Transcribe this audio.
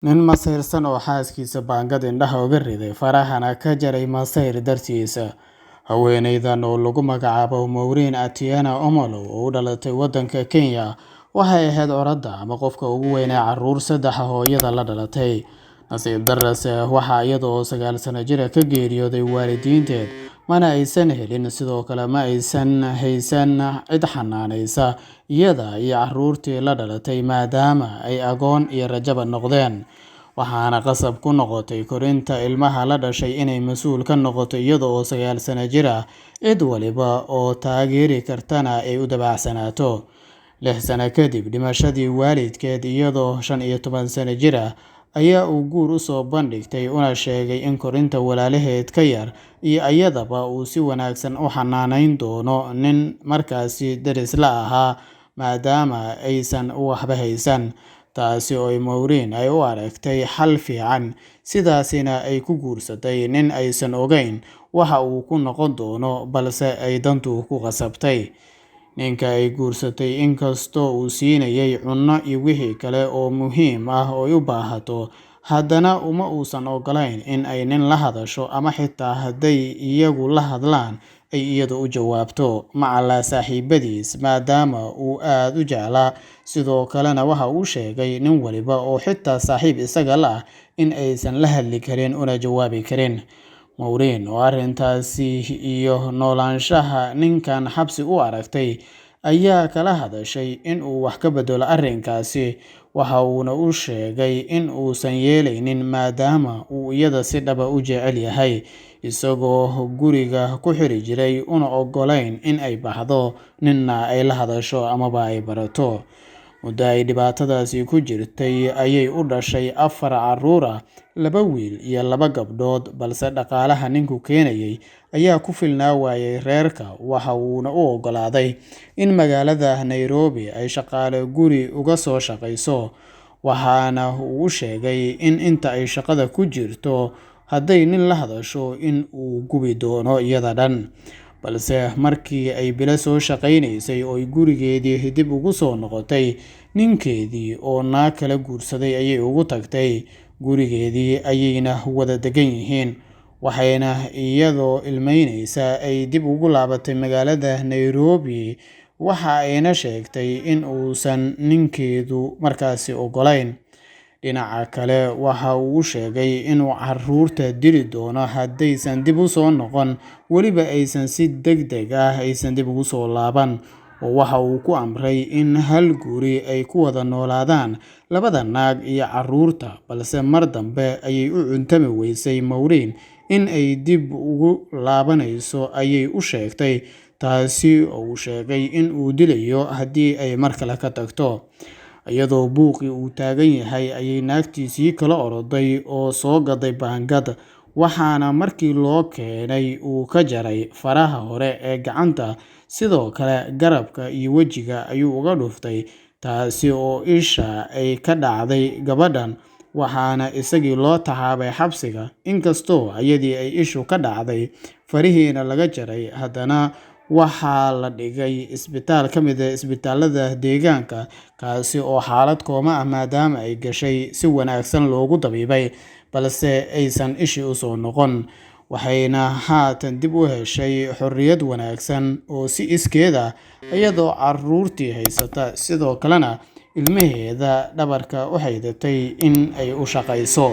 Nin masayrsan oo xaaskiisa baangad indhaha uga riday, farahana ka jaray masayr dartiis. Haweeneydan oo lagu magacaabo Maureen Atieno Omolo oo u dhalatay waddanka Kenya, waxay ahayd curadda ama qofka ugu weyn ee carruur saddex hooyada la dhalatay. Nasiib darrase, waxaa iyada oo 9 sano jir ah ka geeriyooday waalidiinteed, mana aysan helin, sidoo kale ma aysan haysan cid xanaanaysa iyada iyo carruurtii la dhalatay, maadaama ay agoon iyo rajaba noqdeen. Waxaana qasab ku noqotay korinta ilmaha la dhashay inay mas-uul ka noqoto iyada oo 9 sano jir ah, cid waliba oo taageeri kartana ay u dabacsanaato. 6 sano kadib dhimashadii waalidkeed, iyadoo 15 sano jir ah, ayaa uu guur u soo bandhigtay una sheegay in korinta walaalaheed ka yar iyo iyadaba uu si wanaagsan u xanaaneyn doono nin markaasi deris la ahaa, maadaama aysan waxba haysan. Taasi oo Maureen ay u aragtay xal fiican, sidaasina ay ku guursatay nin aysan ogeyn waxa uu ku noqon doono, balse ay dantu ku qasabtay. Ninka ay guursatay, inkastoo uu siinayay cunno iyo wixii kale oo muhiim ah oo ay u baahato, haddana uma uusan ogolayn in ay nin la hadasho, ama xitaa hadday iyagu la hadlaan ay iyadu u jawaabto macalaa saaxiibadiis, maadaama uu aad u jeclaa. Sidoo kalena waxa uu sheegay nin waliba oo xitaa saaxiib isaga la ah in aysan la hadli karin una jawaabi karin. Maureen oo arrintaasi iyo noolaanshaha ninkan xabsi u aragtay ayaa kala hadashay in uu wax ka beddelo arrinkaasi, waxa uuna u sheegay in uusan yeelaynin maadaama uu iyada si dhaba u jecel yahay, isagoo guriga ku xiri jiray una ogolayn in ay baxdo, ninna ay la hadasho amaba ay barato. Muddo ay dhibaatadaasi ku jirtay ayay u dhashay 4 carruur ah, 2 wiil iyo 2 gabdhood, balse dhaqaalaha ninku keenayay ayaa ku filnaa waayay reerka. Waxa uuna u ogolaaday in magaalada Nairobi ay shaqaale guri uga soo shaqayso, waxaana uu u sheegay in inta ay shaqada ku jirto hadday nin la hadasho in uu gubi doono iyada dhan. Balse markii ay bilo soo shaqaynaysay oo ay gurigeedii dib ugu soo noqotay, ninkeedii oo naag kala guursaday ayay ugu tagtay. Gurigeedii ayayna wada degan yihiin, waxayna iyadoo ilmeynaysa ay dib ugu laabatay magaalada Nairobi. Waxa ayna sheegtay in uusan ninkeedu markaasi ogolayn. Dhinaca kale, waxa uu u sheegay inuu carruurta dili doono haddaysan dib u soo noqon, weliba aysan si degdeg ah aysan dib ugu soo laaban, oo waxa uu ku amray in hal guri ay ku wada noolaadaan labada naag iyo carruurta. Balse mar dambe ayay u cuntami weysay Maureen in ay dib ugu laabanayso ayay u sheegtay, taasi oo uu sheegay in uu dilayo haddii ay mar kale ka tagto. Iyadoo buuqii uu taagan yahay ayay naagtiisii kala oroday oo soo gaday baangad, waxaana markii loo keenay uu ka jaray faraha hore ee gacanta, sidoo kale garabka iyo wejiga ayuu uga dhuftay, taasi oo isha ay ka dhacday gabadhan. Waxaana isagii loo taxaabay xabsiga, inkastoo iyadii ay ishu ka dhacday farihiina laga jaray, haddana waxaa la dhigay isbitaal ka mid ah isbitaalada deegaanka, kaasi oo xaalad kooma ah maadaama ay gashay si wanaagsan loogu dabiibay, balse aysan ishii u soo noqon. Waxayna haatan dib u heshay xorriyad wanaagsan oo si iskeed ah, iyadoo carruurtii haysata, sidoo kalena ilmaheeda dhabarka u xaydatay in ay u shaqayso.